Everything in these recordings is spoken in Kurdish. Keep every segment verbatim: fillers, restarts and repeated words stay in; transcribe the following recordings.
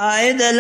Ay delal,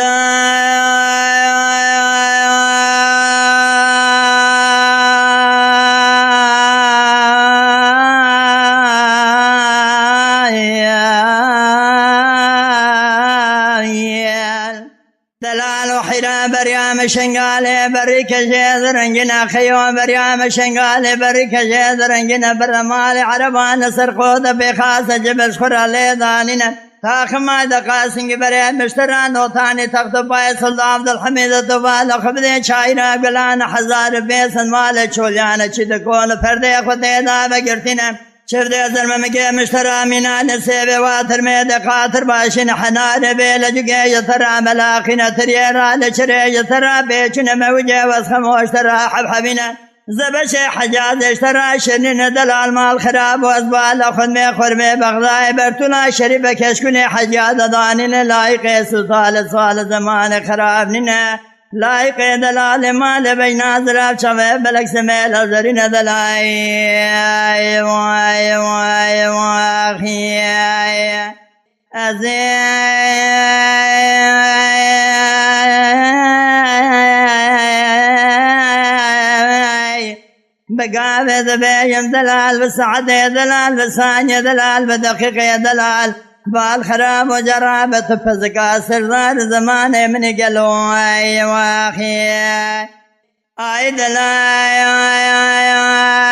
delal û hîra beriya me şengalê, berî kejê zirengîne, xeyo beriya me şengalê, berî kejê zirengîne, bere malê ereban li ser xwe de pêxase, cibir xwe re lê danîne. Taxima de qasingî berê miştera notanî, text û payê Sultan Abdulhamîd û tuval û xibdê çayra gulane hezar û pênc sed malê çoliyane çî dikon û perdê xwe tê de vegirtîne. Çivdê zirme min gê miştera mînane sêvê wa tirmê de qatir başîne henarê bê le cugê ji te ra melaqîne tiriyê ra li çirê ji te ra pêçûne mewicê wes xemoş te ra hebhebîne. Zebeşê Hecazê ji te re şirîn e delal mal xirab û ez bala xurmê xurmê Bexdayê bertûla şerîfe keşkûnê Hecaz de danîne layîqê sû sal e sal e zemanê xirab nîne. Layîqê delalê malê beyna zirav çavê belek semê lazerîne delay. Vay, vay, vay, vay. Ez ê bi gavê dibêjim delal, bi saetê delal, bi saniyê delal, bi deqîqê delal. Bal xirab û cerab e, tu pizika sirdar zimanê min î gelo, ey waxî. Ay delal, ay, ay, ay, ay, ay.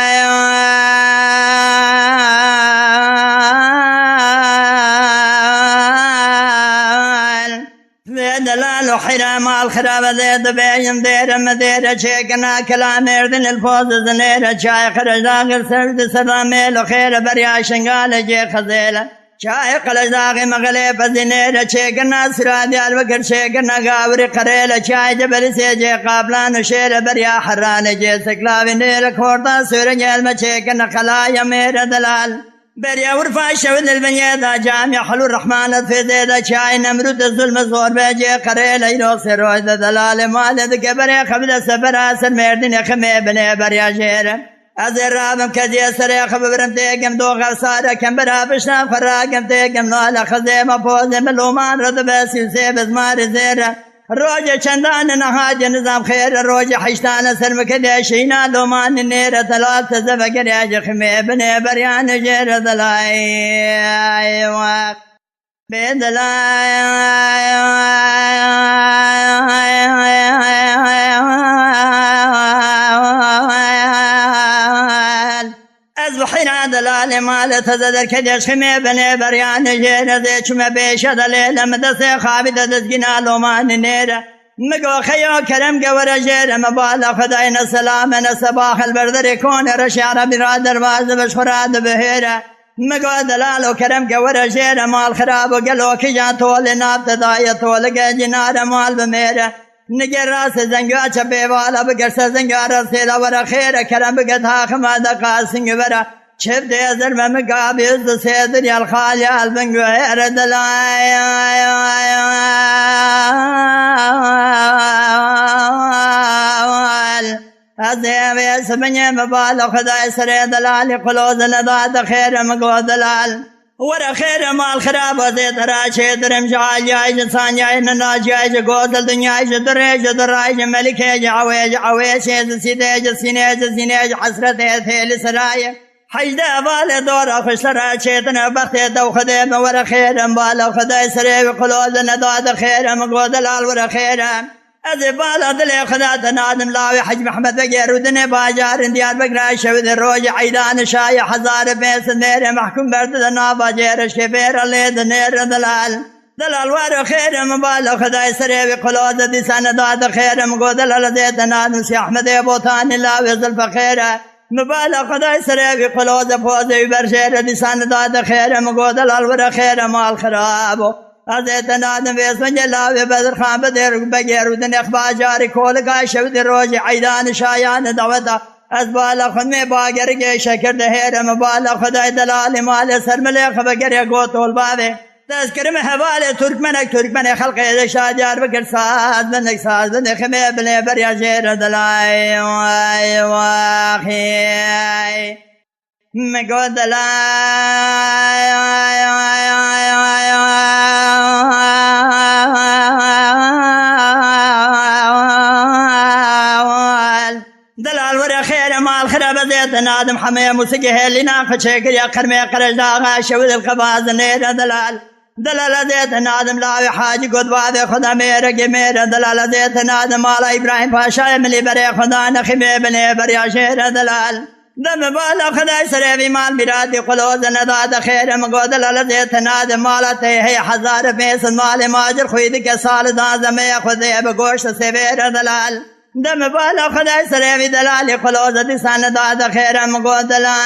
Vê delal û hîra mal xirabe dê dibêjin dêre me dêre çêkina kela mêrdin il poz zinêre çay xirejda gir ser di sera mêl û xêre beriya şingale cê xezêle. Çayê Qeleşdaxê Mexelê Pezinê re çêkirina Sira Diyarbekir çêkirina Gawirî Qerê le çayê Cebelî Sêcê Qaplan û Şêre Beriya Heranê cê Seklavî nêre Korta Sêre Gelme çêkirina Xelaya Mêre Delal. Beriya Urfa şewi dilbinyê da camî Helû Rehmanet fêzê da çayê Nemrûd de zulme zor be cê Qerê le îro sê roj de delalê malê dike berê xebi de sefera ser Mêrdînê ximê binê beriya jêre. Ez ê rabim keziyê serê xwe bibirim têkim doxa sare kembera pişta xwe rakim têkim nale xizê me pozê me loman re dibe sî û sê bizmarê zêre. Rojê çendane nehatiye nizam xêre rojê heştane ser mi kedê şîna lomanê nêre delal te zevegere ji ximê binê beryanê jêre delay. Bê delal. Ez bi hîra delalê malê te de derketê ximê binê beryanê jêre zê çime pêşe de lê le mi destê xabî de dizgîna lomanê nêre. Mi go xeyo kerem ge were jêre mi bala Xwedayê ne selame ne sebah el berderê kone reşê Erebî ra derbaz dibe ji xwe ra dibihêre. Mi go delalo kerem ke were jêre mal xirab û gelo kijan tolê nav te daye tolike cinare mal bimêre. Nige rase zengua çepê vala bigerse zengua rastê la were xêre kerem bike taxima de qasin guvera. Çep de ezer me mi gabi hızlı sedir yal xal yal bin guhere delay. Ez ê vê sibinyê mi bala Xwedayê serê delalî qulozine date xêre mi go delal. Were xêre mal xirab ez ê te ra çêdirim ji aliyayê ji sanyayê ninaciyayê ji gozil dinyayê ji dirê ji diray ji melikê ji ewê ji ewêşê ji sîdê ji sînê ji sînê ji hesretê têlî serayê. Hejde hevalê dora xwe ji te re çêtine bextê te û Xwedê min were xêr em bala Xwedayê serê wî qulozine dade xêr em go delal were xêr em. Ez ê bala dilê Xweda te nadim lawê Hec Mehmed Begê Rûdinê bajarên Diyarbekir şewidê rojê eydanê şayê hezar û pênc sed mêrê mehkûm berdide nava cêre şkê bêra lê dinêre delal. Delal waro xêr em bala Xwedayê serê wî qulozê dîsane dade xêr em go delal ez ê te nadim Sî Ehmedê Botanî lawê zilfe xêr e. Mi bala Xwedayê serê wî qulozê pozê wî berjêre dîsan dade xêre mi go delal were xêre mal xirabo. Ez ê te nadim vê sence lawê Bedirxan bidêr û begêr û dinêx bajarî kolika şewdî rojî eydanî şayane daweta. Ez bala xwe mê bagerikê şekir de hêre mi bala Xwedayê delalê malê ser milê xwe vegerê got ol bavê. Dest kirime hevalê Türkmenek, Türkmenê xelqê de şa Diyarbekir saz bin, saz bin, ximê bilê beriya jêre delay. Vay, vay, mi go delay. Nadim hemê musiki hêlîna xwe çêkiriye qirmê qirêj daxa şewil qebaz nêre delal. Delal ez ê te nadim lawê hacî got bavê xwe de mêre gê mêre delal ez ê te nadim mala Îbrahîm Paşayê milî berê xwe da nexîmê binê beriya jêre delal. Deme bala Xwedayê serê vî mal mîratî xwe loze nedade xêre min got delal ez ê te nadim mala te heye hezar pênc sed malê macir xwî dike sali da zemeye xwe dê bi goşt sêvêre delal. Deme bala Xwedayê serê vî delalî xwe loze dîsa nedade xêre min got delal.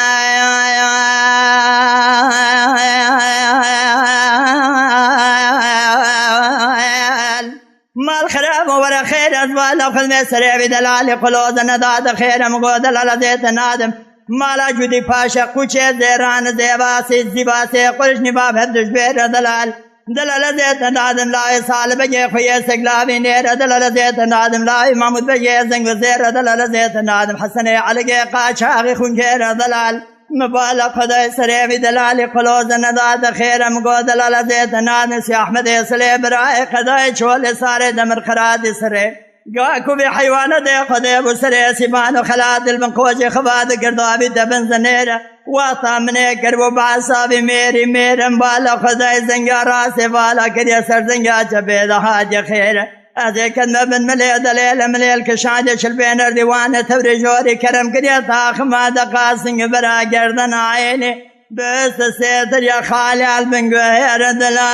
Mal xirab û were xêr ez bala xwe me serê vî delalî xwe loze nedade xêre min got delal ez ê te nadim. Mala Cûdî Paşa Qûçê Zêran Zêvasî Zîvasê Qurişnî bab hev dijbêre delal. Delal ez ê te nadim layê Salih Begê xwe yê Seklavî nêre delal ez ê te nadim layê Mahmûd Begê Zengozêre delal ez ê te nadim Hesenê Eligê Qaçaxî Xûnkêre delal. Mi bala Xwedayê serê vî delalî xwe loze nedade xêre min got delal ez ê te nadim Sî Ehmedê Silê birayê Xwedayê Çolê Sarê Demir Xiratî Sirê. Ga ku vê heywana dê xwe dê bû serê Sîban û Xelat dil bin qocê xwe va dikir davî te bin zinêre. Wexta min ê kir bû behsa vî mêrî mêrim bala Xwedayê zenga rastê vala kiriye ser zenga çepê de hatiye xêre. Ez ê kedme bin milê delêle milêl kişandê çilpê nerdî wane tewrê jorî kerem kiriye taxima de qasing bira gerdena êlê. Beste sêtir ya xalal bin guhêre delal.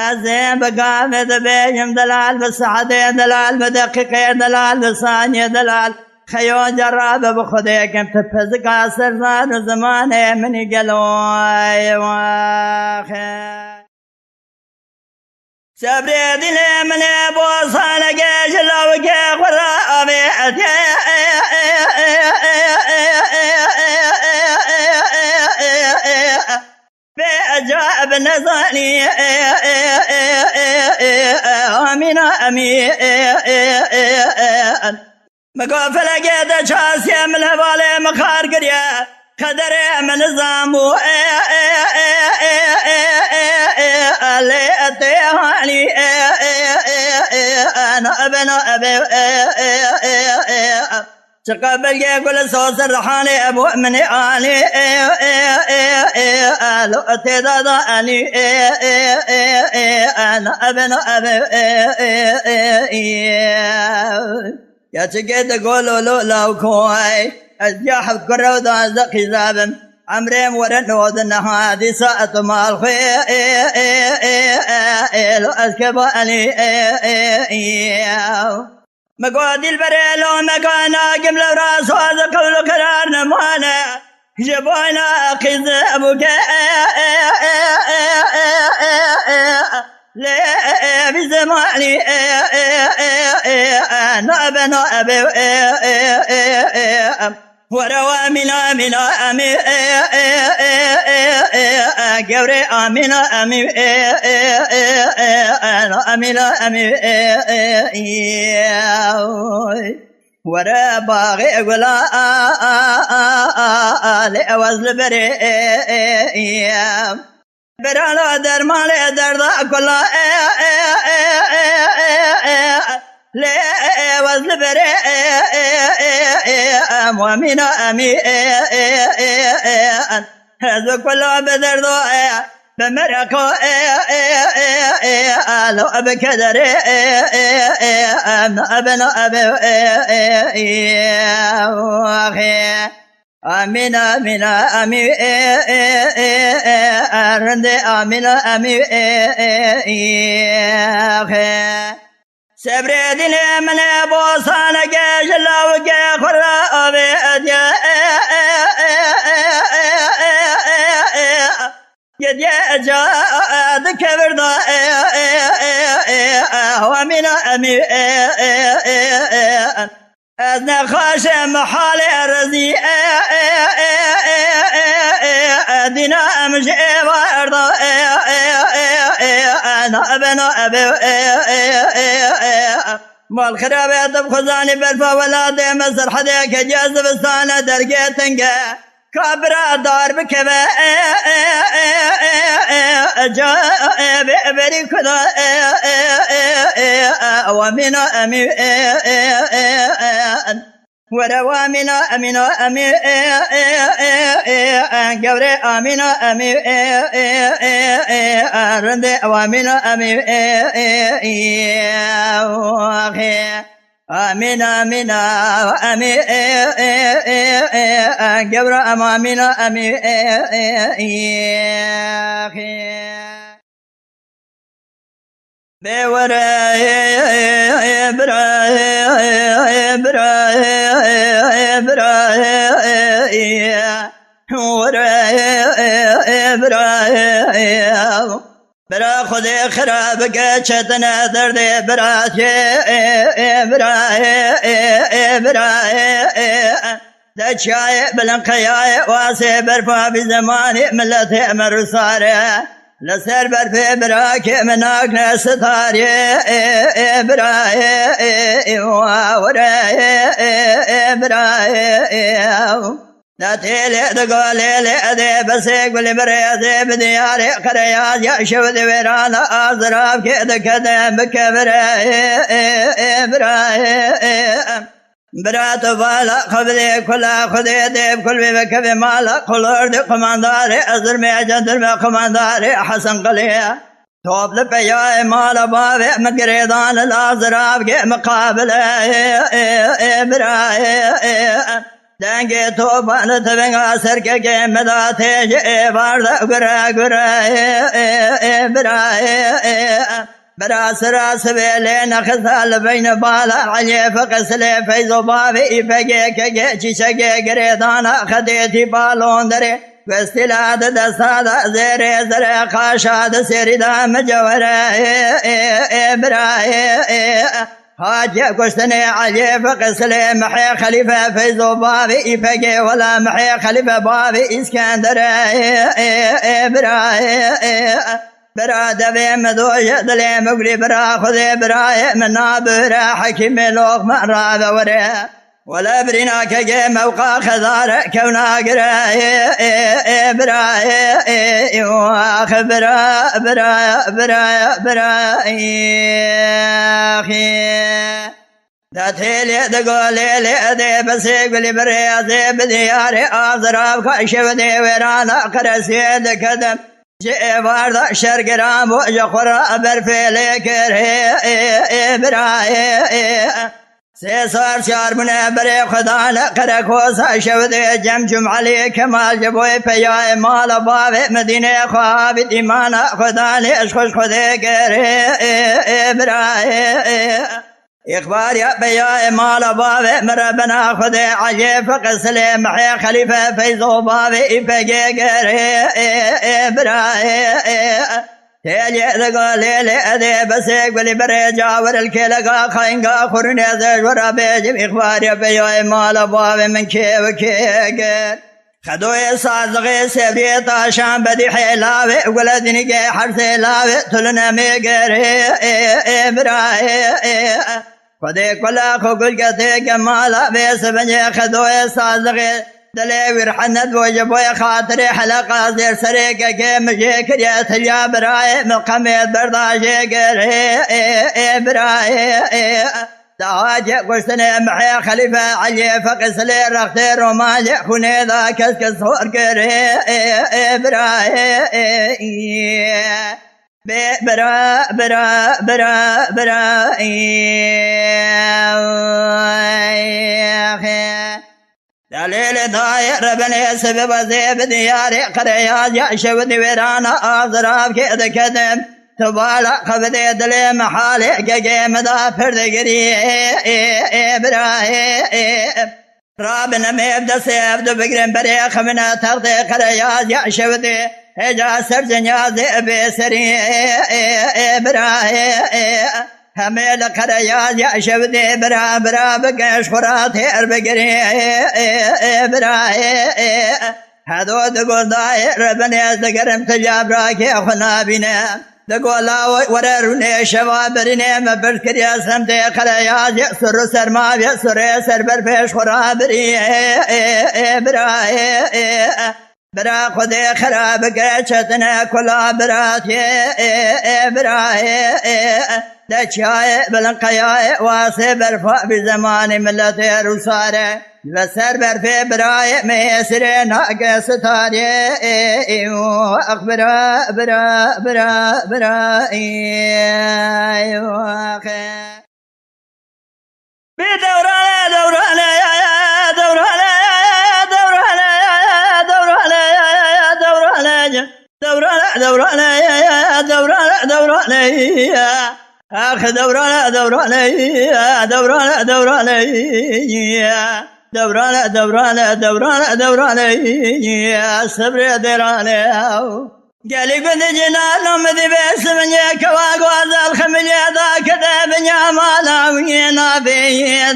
Ez ê bi gavê dibêjim delal, bi saetê delal, bi deqîqê delal, bi saniyê delal. Xeyo cerabe bi Xwedê kim tu pizika ser zan û zimanê min î gelo. Ey waxê. Sebrê dilê min ê bostaneke ji lawikê xwe re avê etê. Bê ecab nezanî, Amîna emî. Min got felekê te çasiye min hevalê min xar kiriye. Qederê min nizam bû, lê tê hanî, nabeno ebe. Çiqa belgê gul soz rihanê ebû min ê anî, lo tê dada anî, nabeno ebe. Keçikê digolo lo law koy. Ez ya heft kurew da ez de qîza bim. Emrêm were nod niha dîsa ez mal xwe. Lo ez keba elî. Mi got dîlberê lo mekana gim lewra soz qewl û qerar nemane. Ji boyna qîz bûke. Lê vî zemanî nabeno ebe. Were we mîna mîna emî. Gewrê amîna emî. Amîna emî. Were baxê gula lê ewez li berê. Berala dermanê derda kula. Lê wez li berê. Muamîna emî. Ez kula bi derdo. Bi mereka. Lo bi kederê. Nabeno ebe. Amîn, amîn, amîn, e, e, e, e, e, rindê amîn, amîn, e, e, e, e. Sebrê dînê min e, bostaneke ji lawikê xwe re avê ediye, e, e, e. Yediye ca dikevir da, e, e, e, e, e, amîn, amîn, e, e, e, e. Ez nexaşe mihalê rezî, e, e, e, e, e, e, e, dîna em ji êvar da, e, e, e, e, e, nabeno ebe, e, e, e, e. Mal xirabe tu xwezanî berfa welatê me serhedê ketiye zivistane dergê tenge. Ka bira dar bikeve, e, e, e, e, e, e, ca, e, e, be, berî kuda, e, e, e, e, e, e, wa mîna emî, e, e, e, e, e, were wa mîna emîna emî, e, e, e, e, e, gewre amîna emî, e, e, e, e, e, rinde wa mîna emî, e, e, e, e, e. Amîn, amîn, a, amî, e, e, e, e, e, gewra em amîn, amî, e, e, e, e, e. Bê were, e, e, e, bira, e, e, e, bira, e, e, e, bira, e, e, e, were, e, e, e, bira, e, e, e. Bira Xwedê xira bike çetine derdê bira tê, e, e, bira, e, e, e, bira, e, e, e. De çiyayê bilind qeyayê wasê berfa bî zemanê miletê me rusare. Li ser berfê birakê min nakne sitarê, e, e, bira, e, e, e, wa, were, e, e, e, bira, e, e, e. Netêlê di golê lê edê besê gulî birêzê bi diyarê qereyaz ya şev di wêrana azirav kê dikede bikevire ê, ê, ê, bira, ê, ê. Bira tu vala xwe bidê kula Xwedê dê bi kul bê vekevê mala qulor di qumandarê ezirmê cendirme qumandarê Hesen Qilê. Top li peyayê mala bavê min girêdan li lazira bigê miqabile ê, ê, ê, bira, ê, ê. Dengê topan li tivinga serkekê min da tê ji êvar de gure, gure, ê, ê, ê, bira, ê, ê. Bira sira sibê lê nexista li beyne bala Elê Fiqi Silê Feyzo bavê îpegê kekê çîçekê girêdana xedê tîpa londerê. Westîla di desta de zêrê zere qaşa di sêrî de micewere ê, ê, ê, bira, ê, ê. Hatiye kuştinê Elê Fiqi Silê mihê Xelîfe Feyzo bavê îpegê wela mihê Xelîfe bavê Îskendere ê, ê, ê, bira, ê, ê. Bira devê min doje dilê min gulî bira Xwedê birayê min nabire hekîmê loqman rave were. Wele birîna kegê mewqa xezare kewna gire ê, ê, ê, bira, ê, ê, ê, ax, bira, bira, bira, bira, ê, axê. Detêlê di golê lê edê besê gulî birê ezê bi diyarê azirav ka şev dê wêrana qeresiyê dikedim. Ji êvar de şergiran bû ji xwe re berfê lê kir hê, ê, ê, bira, ê, ê. Sê sar çar bûne berê xwe dane qerekosa şev dê Cem Cumalî Kemal ji boy peyayê mala bavê Medînê xwe avît îmana xwe danê ji xwe ji Xwedê kir hê, ê, ê, bira, ê, ê. Îxbar ya peyayê mala bavê min re bena Xwedê Elê Fiqi Silê mihê Xelîfe Feyzo bavê îpegê gerê ê, ê, bira, ê, ê. Têlê diga lêlê edê besê gulî birê cawir il kêlega xayinga xurunê zê ji we re bêjim îxbar ya peyayê mala bavê min kê û kê ger. Xedoyê sazixê sevriyê taşan bedîhê lavê gule dinîgê hersê lavê tuline mêgerê ê, ê, bira, ê, ê. Xwedê kula xwe gulgetê kemala vê sibincê xedoyê sazixê dilê wî rihet nedbo ji boyê xatirê heleqa zêr serê kekê min jê kiriye tiliya birayê min qemê berda jê gerê ê, ê, bira, ê, ê. Dahatiye kuştinê mihê Xelîfe Eliyê Feqî Silê rextê romanê xûnê da kes kes xor kir ê, ê, ê, bira, ê, ê, ê. Bê, bira, bira, bira, bira, ê, ê, xê. Delêlê dayê rebinê sibê bezê bi diyarê qirêya ya şev di wêrana azirav kê dikedim. Tu bala xevidê dilê mihalê gegê min da pir digirî ê, ê, ê, bira, ê, ê. Rabin em ê bi destê ev du bigirin berê xemine textê qirêya ya şev di. Hêca ser cinyazê bê serî ê, ê, ê, bira, ê, ê. Hemê li qereya ya şev dê bira, bira bike ji xwe re têr bigirê, ê, ê, ê, bira, ê, ê. Hedo di gundayê re binê ez digerim tu cabrakê xwe nabîne. Di gola we were rûnê şeva birînê me bird kiriye semtê qereyazê sur û sermavê surê ser ber pêş xwe rabirî. Ê, ê, ê, bira, ê, ê, ê. Bira Xwedê xera bike çetine kula biratiyê. Ê, ê, bira, ê, ê, ê. De çiyayê bilind qeyayê wasê berfa bî zemanê miletê rûsare. Li ser berfê birayê me sirê nake sitarê. Ê, ê, wax bira, bira, bira, bira, ê, wax. Bê dewrane, dewrane, dewrane, dewrane, dewrane, dewrane, dewrane, dewrane, dewrane, dewrane, dewrane. Ax dewrane, dewrane, dewrane, dewrane, dewrane, dewrane, dewrane, dewrane, sebrê dêrane. Gelî gundê cînano min dî bê simincê kewa guazel ximincê da kede binya mala wî nabê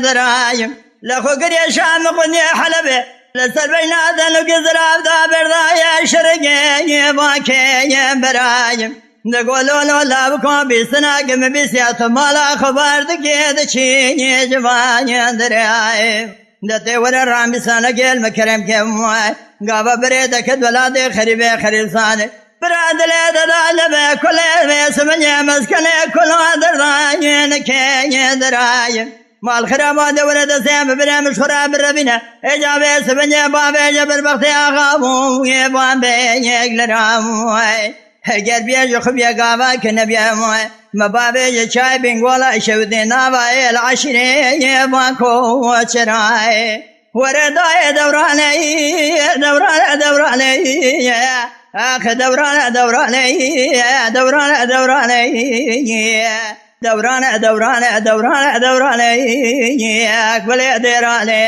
dirayim. Li xwe girê şam xwendê Helebê li ser beyna denûkê zirav da berdaye şirigê yê bakê yê birayim. Di gololo laviko bîstina ki min bîsiya tu mala xwe bar dikê diçî yê civanê dirayim. De tê were rambîsane gel me kerem ke mûay. Gava birê deket welatê xerîbê xerîbsane. Bira dilê de da lebe kulê vê siminê mezkene kula derdayê nikeyê dirayê. Mal xiraba de were de sem bire min şura birevîne. Êca vê siminê bavê je berbextê axa bû yê van bê yek lira mûay. Heger biyê ji xwe biyê gava ki nebiyê moy. Me bavê ji çay bingwala şewdê nava êl aşirê yê van ko çirayê. Were dayê dewranê, dewrane, dewranê. Ax dewrane, dewranê, dewrane, dewranê. Dewrane, dewrane, dewrane, dewranê. Gulê dêranê,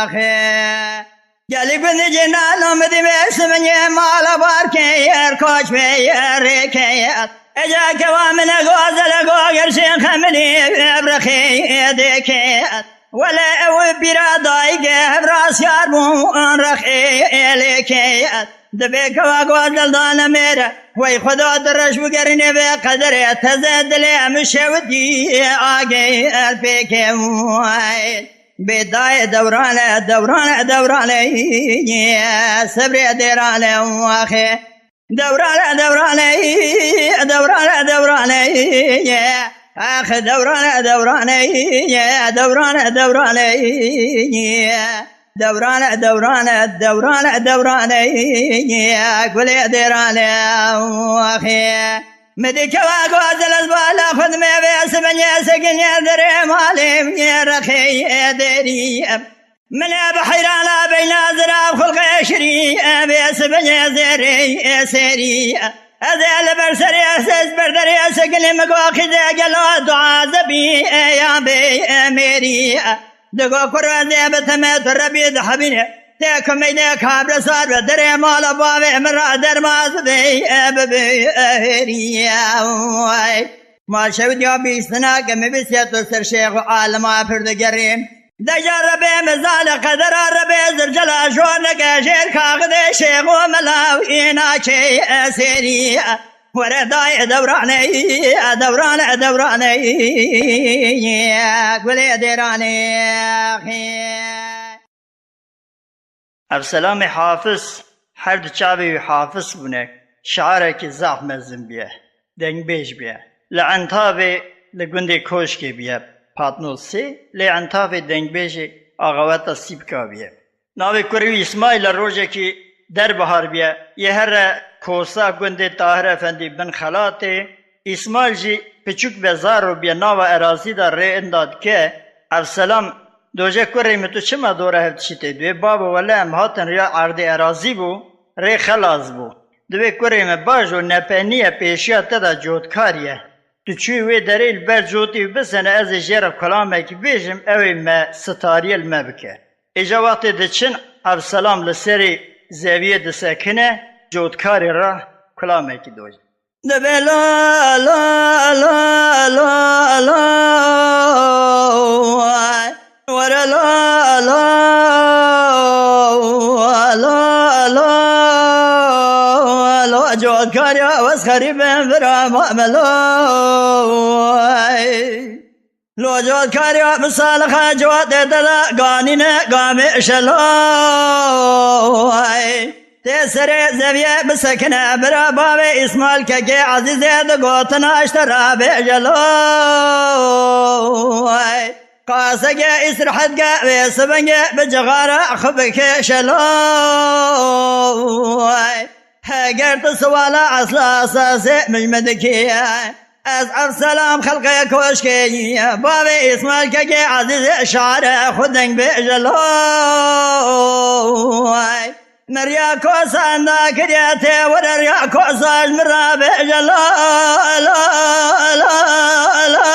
axe. Gelî gundê cînano min dî vê simincê mala barkê yer koç bê yer rêkê yer. Ece kewa min e gozele go gerşên xeminî ebrexê dêkê yer. Wele ew pîra dayike hev rasyar bûn rexê lêkê yer. Dibê kewa gozel dane mêre wey xweda direş bigerînê vê qederê teze dilê em şewitî agê er pêkê way. Bê dayê dewrane, dewrane, dewrane, sebrê dêrane, waxê. Dewrane, dewrane, dewrane, dewrane, ax, dewrane, dewrane, dewrane, dewrane, dewrane, dewrane, dewrane, dewrane, gulê dêrane, waxê. Min dî kewa gozel ez bala xwe dimê vê sibinyê sekinê derê malê min yê rexê yê derî. Min e bi heyrana beyna zira xulqê şirî e vê sibinyê zêrê yê serî. Ez ê li ber serê ez, ez ber derê sekinê min go xîzê gelo dua zebî e ya bê e mêrî. Digo kur ez ê bi temê tu rebî dihebîne. Tê ku meydê kabre sar be derê mala bavê min ra derma zidê e bibe e hêrî e way. Ma şewdiya bîstina ke min bîsiye tu ser şêx û alima pir digerî. Deja rebê min zale qedera rebê zircela jor neke jêr kaxidê şêx û mela wî naçê e sêrî e. Were dayê dewranê, dewrane, dewranê, gulê dêranê. Evselamê Hafiz, her du çavê wî Hafiz bûne, şiarekî zaf mezin bûye, dengbêj bûye. Li Entavê li gundê Koşkê bûye, Patnosê, lê Entavê dengbêjê axaweta Sîpka bûye. Navê kurê wî Îsmaîl e, rojekî derbihar bûye. Yê here kosa gundê Tahir Efendî bin Xelatê. Îsmaîl jî piçûk be zaro bûye, nava erazî de rê inda dike. Evselam, doje kurê min tu çima dora hev dişîtê? Divê babo wele em hatin riya erdê erazî bû, rê xelas bû. Divê kurê min bajo nepeniye pêşiya te de cotkarî ye. Tu çûyî wê derê li ber cotî wî bisene, ez ê jê re kulamekî bêjim, ew ê me sitariyê li me bike. Îja wextê diçin, Evselam li serê zeviyê disekine, cotkarê re kulamekî doce. Dibê la, la, la, la, la, were la, la, la, la, Lo cotkarya wez xerîbin vira mamelo. Lo cotkarya bi salixa cotê te de ganîne gamê şelo. Tê serê zeviyê bisekine bira bavê Îsmaîl kekê Ezîzê digotina ji te re bêjelo. Qasegê îstirhet ke wê sibingê bi cixara xwe bikêşelo. Heger tu siwala esla esasê min ji min dikî, ez Evselam xelqê koşkê bavê Îsmaîl kekê Ezîzê şare xwe deng bêjelo. Min riya kosan da kiriye tê were riya kosa ji min re bêje la, la, la, la.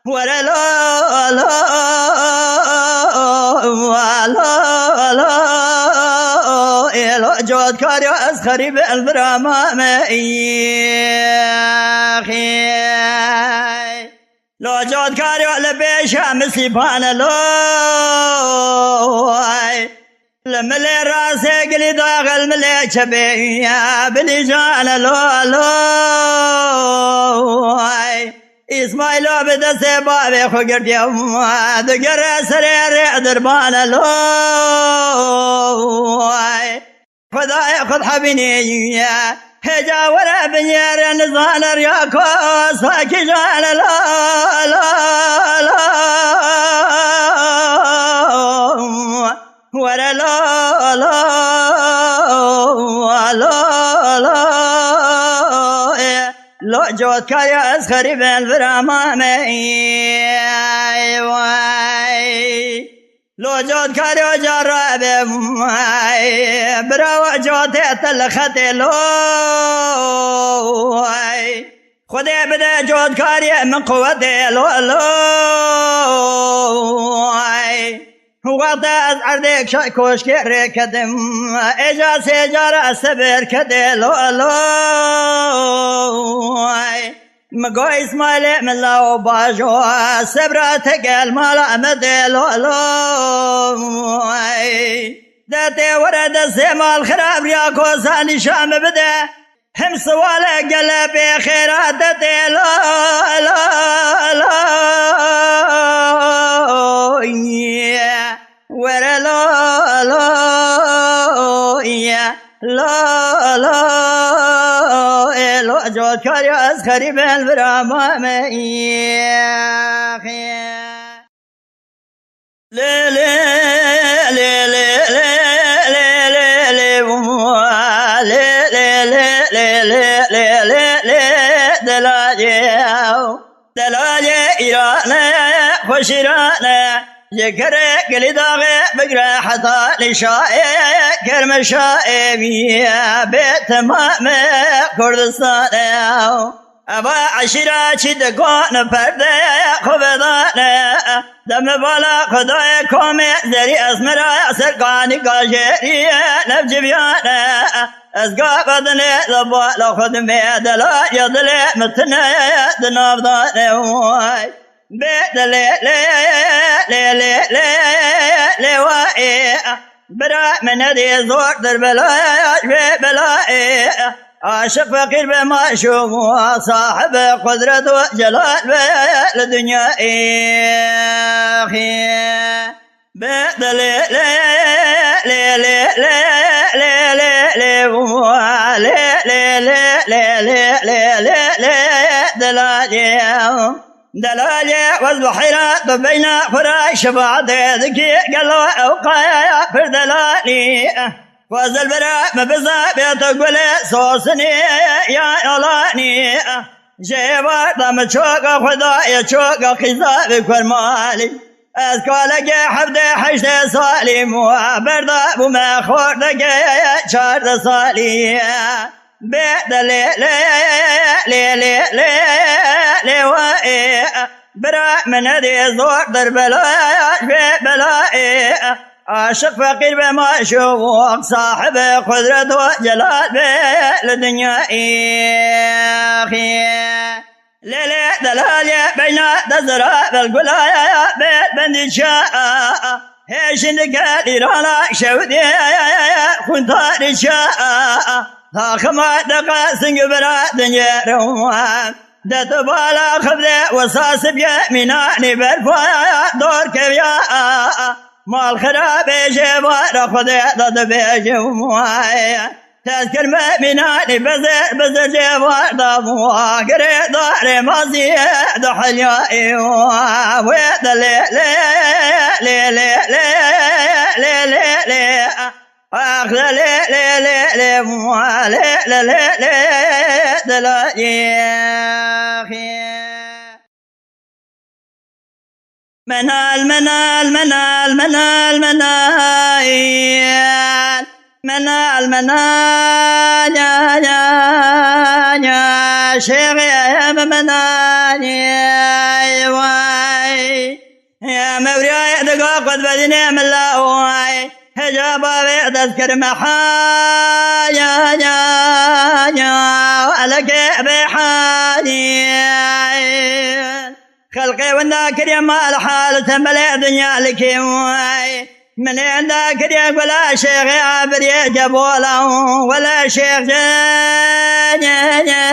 Were la, la, la, la, ê lo cotkarya ez xerîb el vira mame. Lo cotkarya li pêşa min sîpane lo. Li milê rastê gilî daxil milê çepê bilîjane lo, lo. Îsmaîlo bi destê bavê xwe girtiye, digere serê rê dirbane lo. Xwedayê xwe dihebînî ye. Hêca were binyere nizane riya kosa kîjan e la, la, la. Were la, la, la, la. E, lo cotkarya ez xerîbên vira mame. Ey, vay. Lo cotkarê oca rabe, bira we cotê te li xetê lo. Xwedê bide cotkarê min quwetê lo, lo. Wexta ez erdê kişa koşkê rê ketim, êca sê cara sebir kedê lo, lo. Min got Îsmaîlê min law bajo, sebra te gel mala me de lo, lo. De tê were destê mal xirab riya kosa nîşa min bide. Him siwale gele pê xêra te tê lo, lo, lo. Were lo, lo, ye, lo, lo, e, lo, cotkarya ez xerîbên vira mame, ye, ye. Lê, lê, lê, lê, lê, lê, lê, lê, lê, lê, lê, lê, lê, lê, lê, lê, lê, delalê. Delalê Îran e, xweşîran e, ji kerê Gilîdaxê bigre heta Nîşayê, Kermeşayê bê temamê Kurdistan e. Eva eşîra çî dikon perde xwe vedane, deme bala Xwedayê komê zerî esmera serkanî gajêrî nevciviyane. Ez gava dinê li bala xwe dimê, dela ya dilê min tine di navdane way. Bê dilê lê, lê, lê, lê, lê wa ê. Bira min nedê zortir belaya ji vê belayê. Aşiq feqîr be maşûm, sahib qudret û celal be li dinyayê. Bê dilê lê, lê, lê, lê, lê, lê, lê, lê, lê, lê, lê, lê, lê, lê, delalê. Delalê wez bi heyra tu beyna xwe re şefaatê dikî gelo ew qaya pir delalî. Xwezil bira me biza bê tu gulê sosinê ya yalanî. Ji êvar da min çoka Xwedayê çoka qîza bi kurmalî. Ez kalekê hevdê heştê salî û berda bûme xorteke çardeh salî. Bê de lê, lê, lê, lê, lê, lê wa ê. Bira min nedê zortir belaya ji vê belayê. Aşiq feqîr be maşûq, sahibê qudret û celal be li dinyayê. Lê, lê, delalê beyna dezira belgulaya, bê bendî ça. Hêşin dike lîrana şewdê xuntarî ça. Taxima diqe sing bira dinyêrim. De tu bala xibdê wisa sibye mînanî berfa dor keviya. Mal xirabê jê vara xwedê de dibêjim. Tezkir me mînanî bezir bezir cêvar da bû. Girê darê maziyê di helyayê wê de lê lê lê lê lê lê lê lê lê. Ax lê lê lê lê lê lê lê lê lê de la yexê. Menal, menal, menal, menal, menal. Menal, menal, ya, ya, ya, şêxê em menal, ya, vay. Ya, mewriyayê diga qut bedînê mila, vay. Heca bavê dest kir me ha, ya, ya, ya, eleke bê ha, ya. Xelqê winda kiriye mal hal, tembelê dinya likê way. Min ênda kiriye gula şêxê abiriyê cebola, wele şêx ce, ce, ce,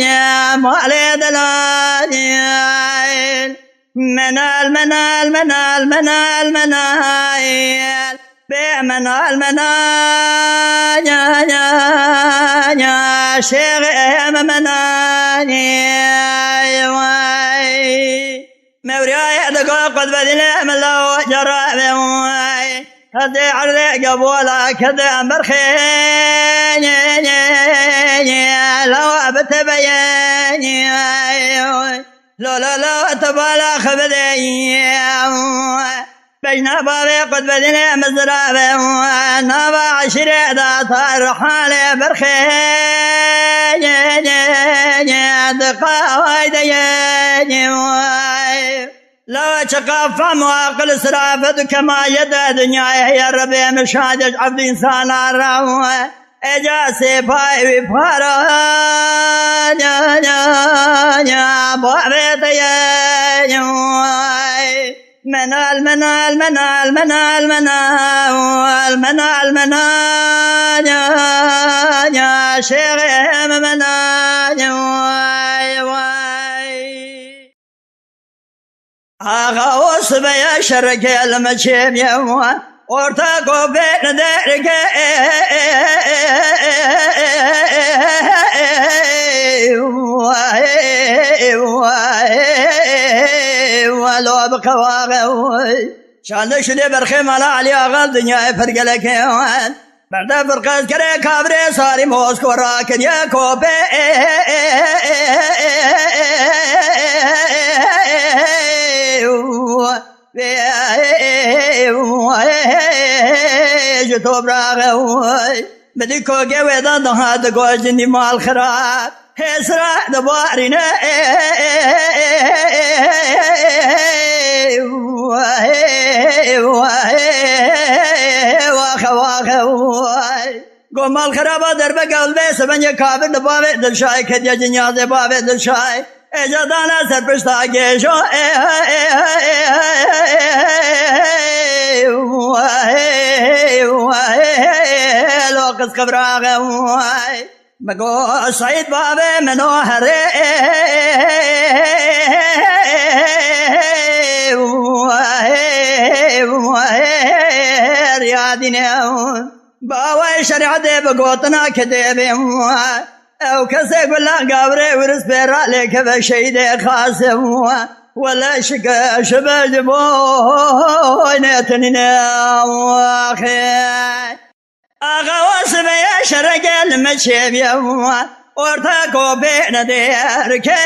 ce, malê delal. Menal, menal, menal, menal, menal. Bê menal, menal, ya, ya, ya, şêxê me menal, ya, vay. Mewriyayê diga qut bedînê mila cerabê way. Hezê erdê gebola kede em berxê, ye, ye, ye, ye, lawa bitebeye, ye, ye, lo, lo, lo, tebala xebede, ye, Bejna bavê qut bedînê mizrabe, nava eşîrê da tar halê berxê, ye, ye, ye, diqa wayde, ye, ye, vay. Lawa çiqa fam û aqil sirafe du kemaye de dinyayê heye Rebê min şadê evdî insana ra. Eca sêpayê wî para, ya, ya, ya, bavê te ye, ya, vay. Menal, menal, menal, menal, menal, menal, menal, ya, ya, şêxê me menal, ya, vay, vay. Axa o sibeye şereke li me çêmiyê wan. Orta kopê li derke welo bi qewaxe. Şande şidê berxê mala Elî Axa dinyayê pergeleke wan. Berde firqet kere kabrê sarî Mosko rakiriye kopê. Ji topraxe. Bidî koge wê de daha digojinî mal xirab. Hêsra dibarîne. Waxe, waxe, way. Go mal xiraba derbe gel bê sebengê kabir di bavê Dilşayê kediye cinyazê bavê Dilşayê. Êca dana ser pişta gêjo. Lo qis qebraxe way. Bigo Seîd bavê min o herê. Riyadîne. Bawayê şerîetê bi gotina kidêbê. Ew kesê gula gavrê wiris pê ralêkeve şehîdê Qasim. Wele şike şibe ji boynê tinîne. Axê. Axa wa sibeye şereke li me çêbiye. Orta kopê nedêrke.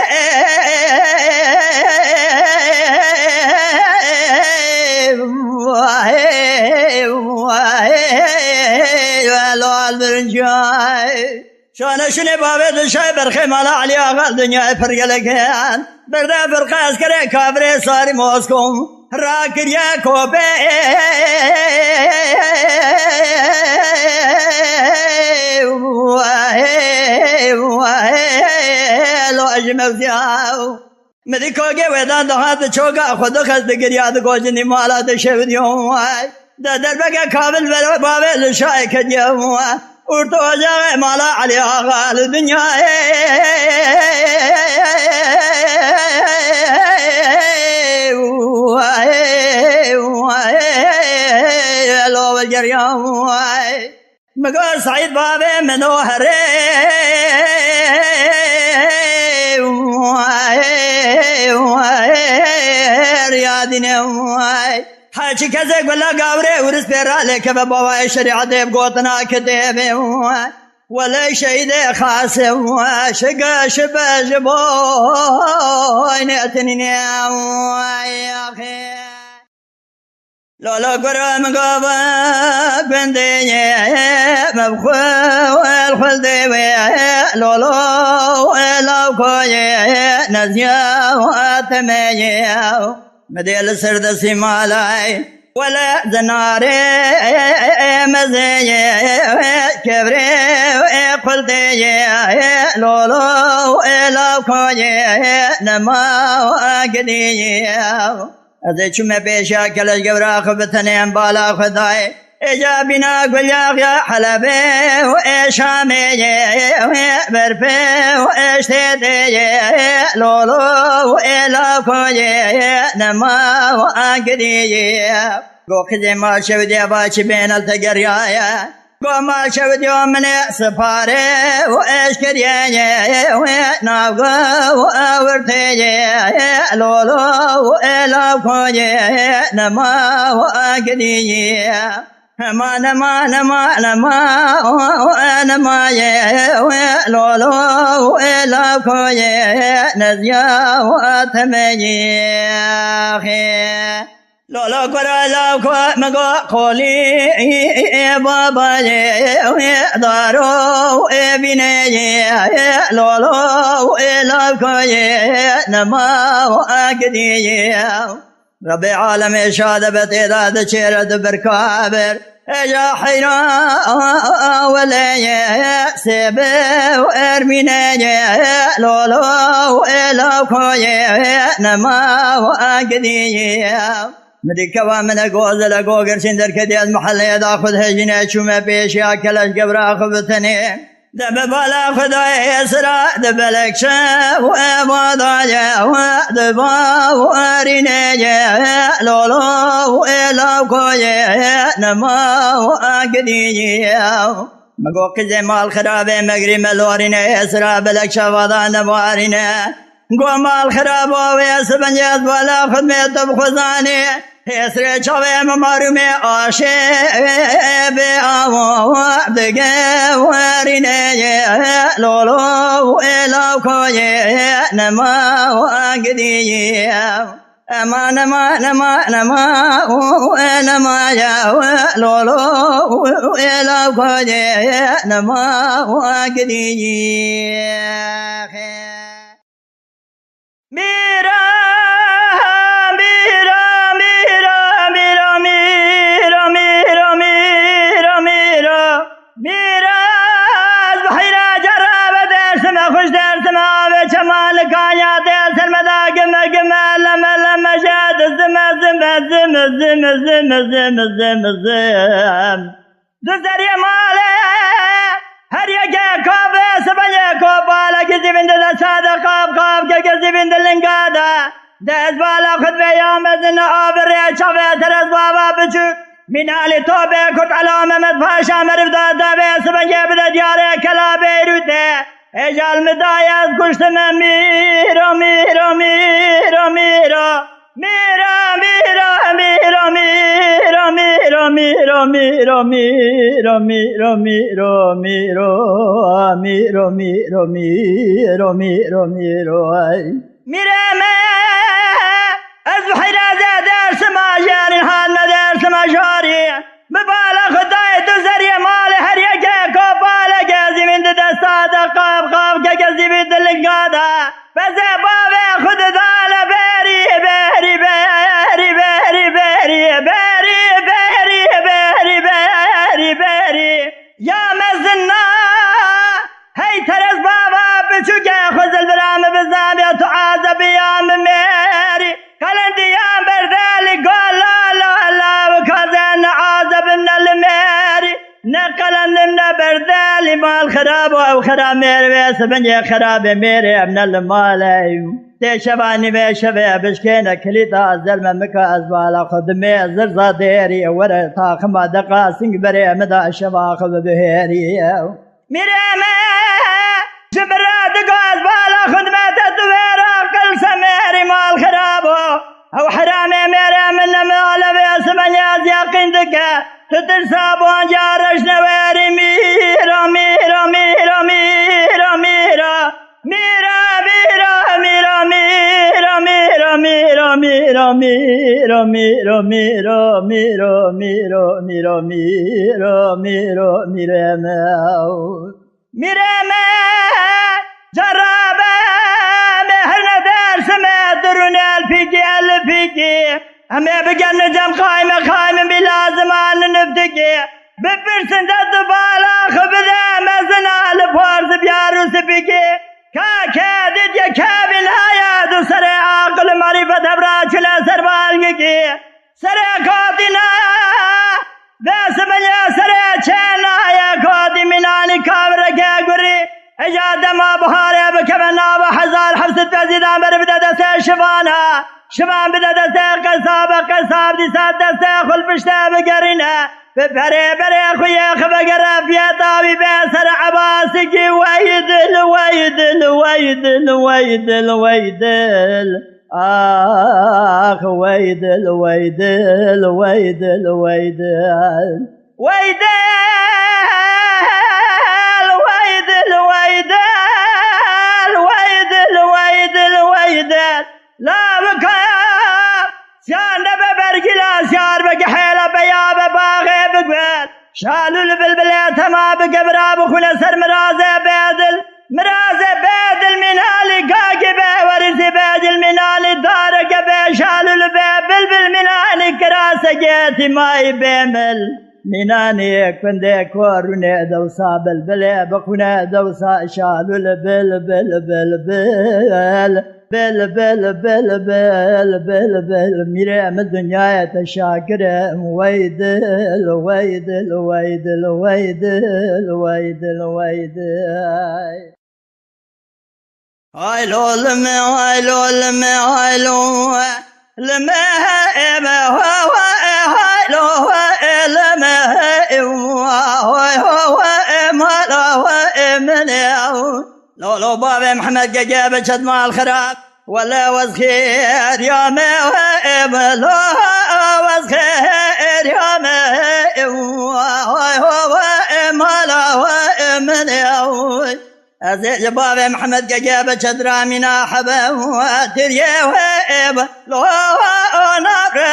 Lal bircay. Şane şinê bavê Dilşay berxê mala Elî Axa dinyayê pergelekiyan. Berde firqe eskerê kafirê sarî Mosko. Rakiriye kopê. Lo ji mewziya. Min dî kagê wê dan dihat di çoka xwe dixist digiriya digot cinî mala dişewidiyo way. De derbeke kabil vero bavê li şayê kediye way. Û tu ocaxê mala Elî Axa li dinyayê. Lo geriya way. Min got Seîd bavê min o herê, her ya dînê. Heçî kesê gula gawrê û rispê ralêkeve bavayê şerîetê bi gotina kitêbê. Welê şehîdê xasê, şike şibe ji boynê tinînê. Lolo gurun gava gundê ye, mevxul xuldê wê, lolo law koyê, nezya temeyê, medê li ser destî malay, wele zinarê mezeyê, kevrê xuldê ye, lolo law koyê, nema gidiyê. Ez ê çûme pêşiya keleş gewra xwe bi tenê em bala xwe dayê. Êca bîna gulyaxiya Helebê û ê Şamê yê, berfê û ê ştêtê yê, lolo û ê lakoyê, nema û agiriyê. Go qizê ma şewdiya va çi bênel te geriyaye. Go ma şewdiyo min ê sipare û eşkeriyeye, navgo û awirteye, lolo û ê lakoyê, nema û agiriyê. Nema, nema, nema, nema, o, o, nema ye, we, lolo, we, lakoye, nezya, we, temeye, xe. Lolo, kora, lako, mego, koli, e, e, baba ye, we, daro, we, bine ye, lolo, we, lakoye, nema, we, agdiye. Rebê alemê şade be têda diçêre di birka bir. Êca heyra weleye sêbe û ermîneye lolo û ê lakoye nema û agiriyê. Min dî keva min e gozile gogirçîn derketiye ez mihelleyê da xwe dihejîne çûme pêşiya keleş gewra xwe bi tenê. Deme bala Xwedayê sira di belekçe û eva daye û di bav û erîneye lolo û ê lakoye nema û agiriyê. Min got qîzê mal xirabê megrî me lorîne ê sira belekçe vada nevarîne. Go mal xirabo wê sibincê ez bala xwe me tu bixwezanê. Hêsrê çavê min marûmê aşê bê awo dige werîneye lolo ê lakoye nema agiriyê. Ema nema nema nema nema ya lolo ê lakoye nema agiriyê. Mîra, mîra, mîra. Mîra, ez bi heyra cerra ve dersime, xweş dersime, avê çema li kanya dêr ser me da gime, gime, leme, leme, je, di zime, zime, zime, zime, zime, zime, zime, zime. Du zeriyê malê, her yekê kavê sibeyê ko, balekî zîvîn di desta de qav, qav keke zîvîn di linga de. De ez bala xwe divê ya mezin avê rê çavê terez bava biçûk. Mînalî topê Kurd Ela Mehmet Paşa meriv da davê sibeyê bide diyarê kela Beyrûtê. Êcal mi daye ez kuştime mîro, mîro, mîro, mîro. Mîra, mîra, mîra, mîra, mîra, mîra, mîra, mîra, mîra, mîra, mîra, mîra, mîra, mîra, mîra, mîra, mîra, mîra, mîra, mîra, ay. Mîra me, ez bi heyra ze dersima jarîn, hal me dersima jarî. Bi bala Xwedayê tu zeriyê malê her yekê ko baleke zîvîn di desta de qav, qav keke zîvîn di linga de. Bezê bavê xwe dida le berî, berî, berî, berî, berî, berî, berî, berî, berî. Ya mezina, hey terez bava biçûkê xwe zilvira min bizaniye tu azebiya min. Ne qelendim ne berdelî mal xirab û ew xira mêr vê sibingê xirabê mêrê em ne li malê. Tê şeva nîvê şevê bişkêne kilîta zer me mika ez bala xwe dimê zirza dêrî were taxima deqa sing berê min da şeva xwe bibihêrî. Mîrê me ji min re digot bala xwe dime te tu vêra qil semêrî mal xirabo. Ew heramê mêrê min ne male vê simenê ez yaqîn dike. Tu tirsa bonca reş newerî mîra, mîra, mîra, mîra, mîra. Mîra, mîra, mîra, mîra, mîra, mîra, mîra, mîra, mîra, mîra, mîra, mîra, mîra, mîra, mîra, mîrê me. Mîrê me, cerabe, me her ne dersime, durun el pîkî, el pîkî. Em ê bigerin cem qaîme, qaîme bî lazim an niftikî. Bipirsin de tu bala xwe bide, mezina li parz biyar û sipîkî. Ka ke dît ye kevîn heye, du serê aqil û marîfet hevra çile ser balgikî. Serê katîna, vê similê serê çêna ye katî mînanî kavireke gurî. Eja dema biharê bikeve nava hezar heft sed pezîdan ber bide destê şivana. Şivan bide destê qesabe, qesab dîsa destê xwe li piştê bigerîne. Bi berê berê xwe yê xwe vegere fiyeta wî bê ser ebasikî weydil, weydil, weydil, weydil, weydil. Ax weydil, weydil, weydil, weydil. Weydil, weydil, weydil. Weydil, weydil, weydil. Lawika siyan de be bergîla siyar be gihêla be ya be baxê bigwel. Şalûl bilbilê tema bike bira bixwine ser mirazê bêdil. Mirazê bêdil mînalî gagî be werîsî bêdil mînalî dareke be şalûl be bilbil mînanî kiraseke tîmayî bêmil. Mînanî kundê korûnê dewsa bilbilê bixwine dewsa şalûl bilbil bilbil. Bil, bil, bil, bil, bil, bil, mîrê min dinyayê te şakir im. Wey dil, wey dil, wey dil, wey dil, wey dil, wey dil. Haylo lime, haylo lime, haylo lime, eme, ho, ho, e, haylo, ho, e, lime, e, wa, ho, ho, ho, e, mala, ho, e, mine, ho. Lolo bavê Mihemed Gege biçit mal xirab. Wele wez xêr ya me we ê welo wez xêr ya me ê wa hay ho we ê mala we ê min ê oy. Ez ê ji bavê Mihemed Gege biçit ramîna hebe we tirye we ê welo navre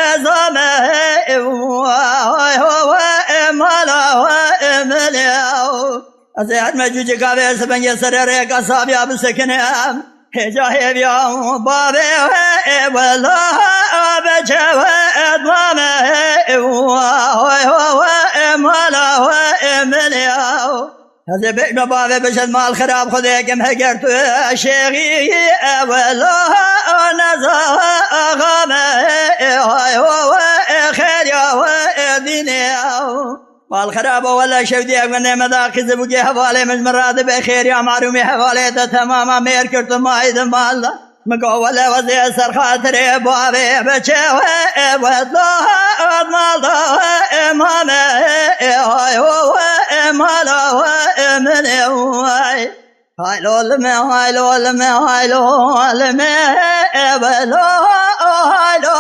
ê zame ê wa hay ho we ê mala we ê min ê oy. Ez ê her me cûcika vê sibengê serê rêka sabiya bisekine. Hêca hêviya bavê wê ê wela beçe wê ê mamê ê wa hoy ho wê ê mala wê ê milya. Ez ê bêjme bavê bişet mal xirab xwedê kim heger tu şêxî ê wela neza axame ê hay ho wê ê xêriya wê ê dînê. Mal xirabo wele şewdiyek min ê me da qîzibûkê hevalê min ji min radibe xêriya marûmî hevalê te temama mêr kir tu mayî di mal da. Min got wele wezê ser xatirê bavê beçê wê ê wet lo ot mal da ê mame ê hay ho wê ê mala wê ê min ê way. Haylo lime, haylo lime, haylo lime, ê welo, haylo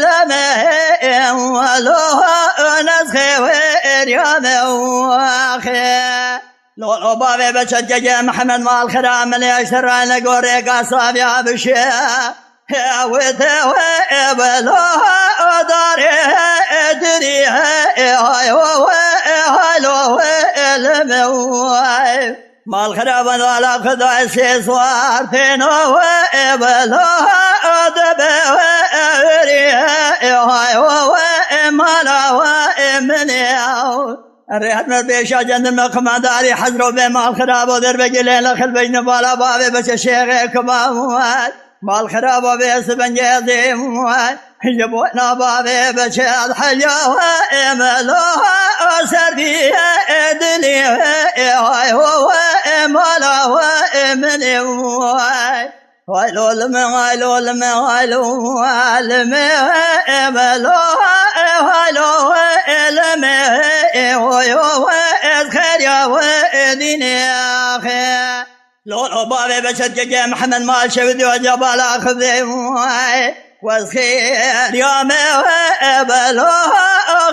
lime, ê welo, nezxê wê êrya me waxê. Lolo bavê beçet gege Mihemed mal xira milê eşterayne gorê gasaviya bişe. Hewite we ê welo, darê dirî, ê hay ho we, ê haylo we, ê lime way. Mal xiraban ala Xwedayê sê swar têno we ê wela dibe we ê wirî ê hay ho we ê mala we ê min ê aw. Rêhet me pêşa cendir me qimandarî hezro bê mal xirabo derbegê lê lexil bejne bala bavê beçe şêxê kimamu. Mal xiraba vê sibengê zê ji bo nava vê beçe ez helya we ê melo Serdî dilê, ay ho, mala min, ay. Ay lo lime, ay lo lime, ay lo lime, ay lo lime, oy, oy, ez xeriya we dînê axê. Lolo bavê beçet keke Mihemed mal şewidî hoca bala xivê, ay. Wez xêr ya me we ebelo,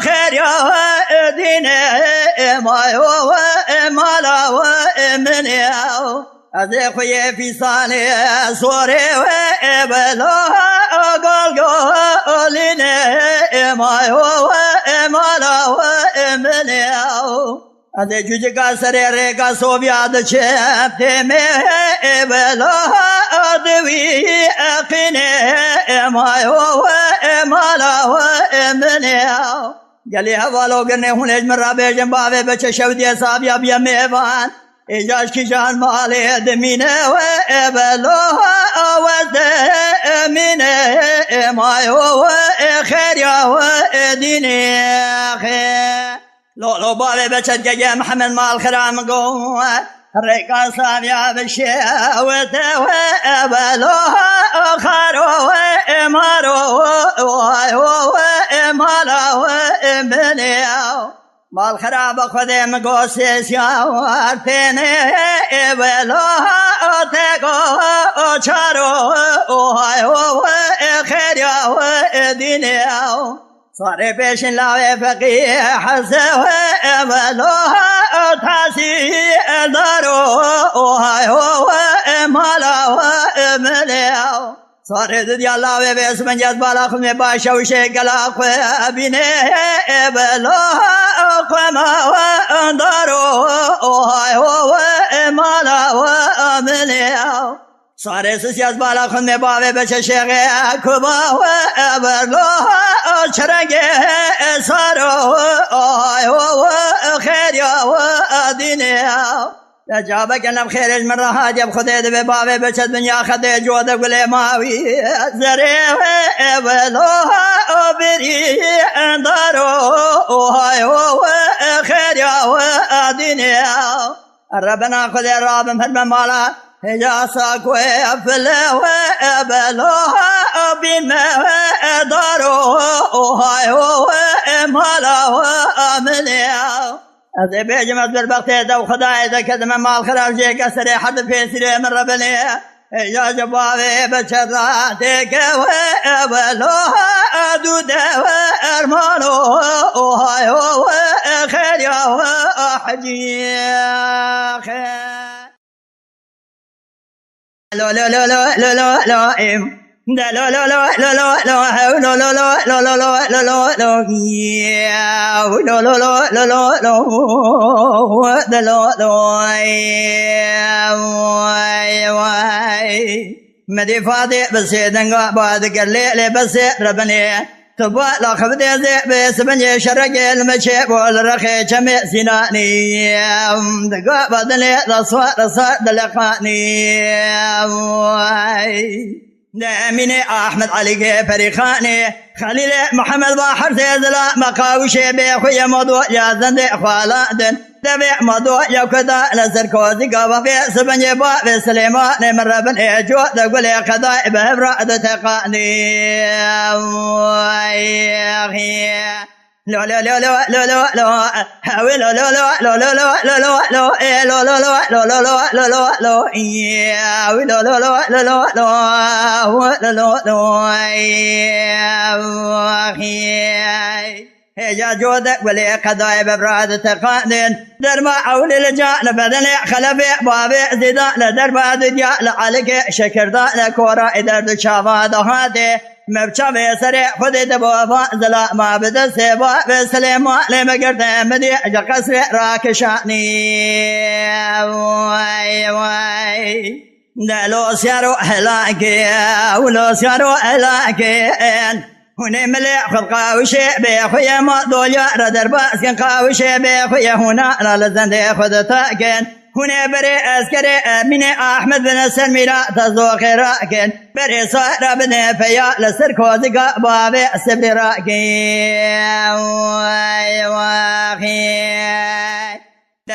xêr ya we dînê, mayo we mala we min ya. Ez ê xwe yê fîsanê sorê we ebelo, gol golînê, mayo we mala we min ya. Ez ê cûcika serê rêka soviya diçim, têmê ê bela di wî eqînê, ê mayo we, ê mala we, ê min ê. Gelî hevalo girnê hûn ê ji min re bêjin, bavê beçe şewdiyê saviya biye mêvan. Ê caşkî jan malê dimîne we, ê belo wezde emîne, ê mayo we, ê xêriya we, ê dînê xê. Lolo bavê beçet keke Mihemed mal xira min got, rêka saviya bişêwite we, ebelo xaro we, emaro we, oyo we, emala we, emenê. Mal xira be Xwedê min got sêsiya war têne, ebelo te go çaro, oyo we, xêriya we, dînê. Sarê pêşin lawê feqî heze we evelo tasî daro, ohayo we mala we milê. Sarê didiya lawê vê sibincet bala xumê başe û şê gela xwe bîne evelo xwema we daro, ohayo we mala we milê. Sarê sisiyaz bala xunê bavê beçe şêxê kuba we eberlo çirengê saro, ay we xêriya we dînê. Te cabeke nem xêrê ji min re hatiye bi Xwedê dibe bavê beçe dinya xedê code gulê mawî zerê we ebelo birî daro, ay we xêriya we dînê. Rebena Xwedê rabim her me mala, hêja sa ku ê file we ebelo bîn me we daro, ohayo we mala we amilê. Ez ê bêjim ez berbextê te û Xwedayê te kedime mal xirab jê ke serê herd pêsîrê min rebinê. Hêja ji bavê beçe ra têke we ebelo dû de we ermano, ohayo we xêriya we hecî. Lo lo lo lo lo lo lo em. De lo lo lo lo lo lo hew lo lo lo lo lo lo lo lo lo. Yew lo lo lo lo lo lo. De lo lo. Vay vay. Medî fadê bi sê denga ba dikir lê lê bi sê rebinê. Tu ba la xibdê zê bi sibincê şerekê li me çê bo li rexê çemê Sînanî. Diga badinê da swar sar dileqanî. Vay. De Emînê Ahmed Elîgê Perîxanê. Xelîlê Mihemed ba hersê zila me qawişê bê xwe ye modo ya zendê xwalandin. Devê ma do ya ku da li ser kozî gava vê sibingê ba vê Silêmanê min re bin ê co de gulê qedayê bi hev re diteqanî. Lo lo lo lo lo lo lo. Ew lo lo lo lo lo lo lo lo lo. E lo lo lo lo lo lo lo lo lo. Ew lo lo lo lo lo lo lo lo lo. Hêja code welê qedayê bevra diteqandin. Derma ewlê li ca li bedenê xelefê bavê zêda li derba didiya li elikê şekirda li kora ê derd û çava dihatê. Me bi çavê serê xwedê de bo va zilama bi destê bavê Silêmanê me girtê min dê ji qesrê rakişanî. Vay vay. De lo siyaro helakê, ew lo siyaro helakê. Hûn ê milê xwe qawişê bê xwe ye ma dolya re derbas kin, qawişê bê xwe ye hûna la li zendê xwe ditakin. Hûn ê berê eskerê Emînê Ahmed bin ser mîra te zoxê rakin. Berê sara bidê peya li ser kozika bavê sibrê rakin. Vay vay.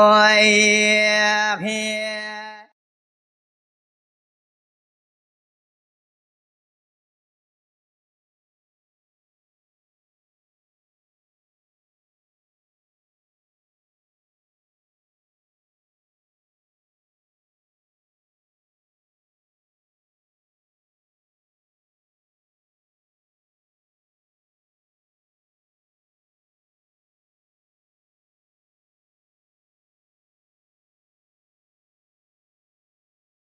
Oy.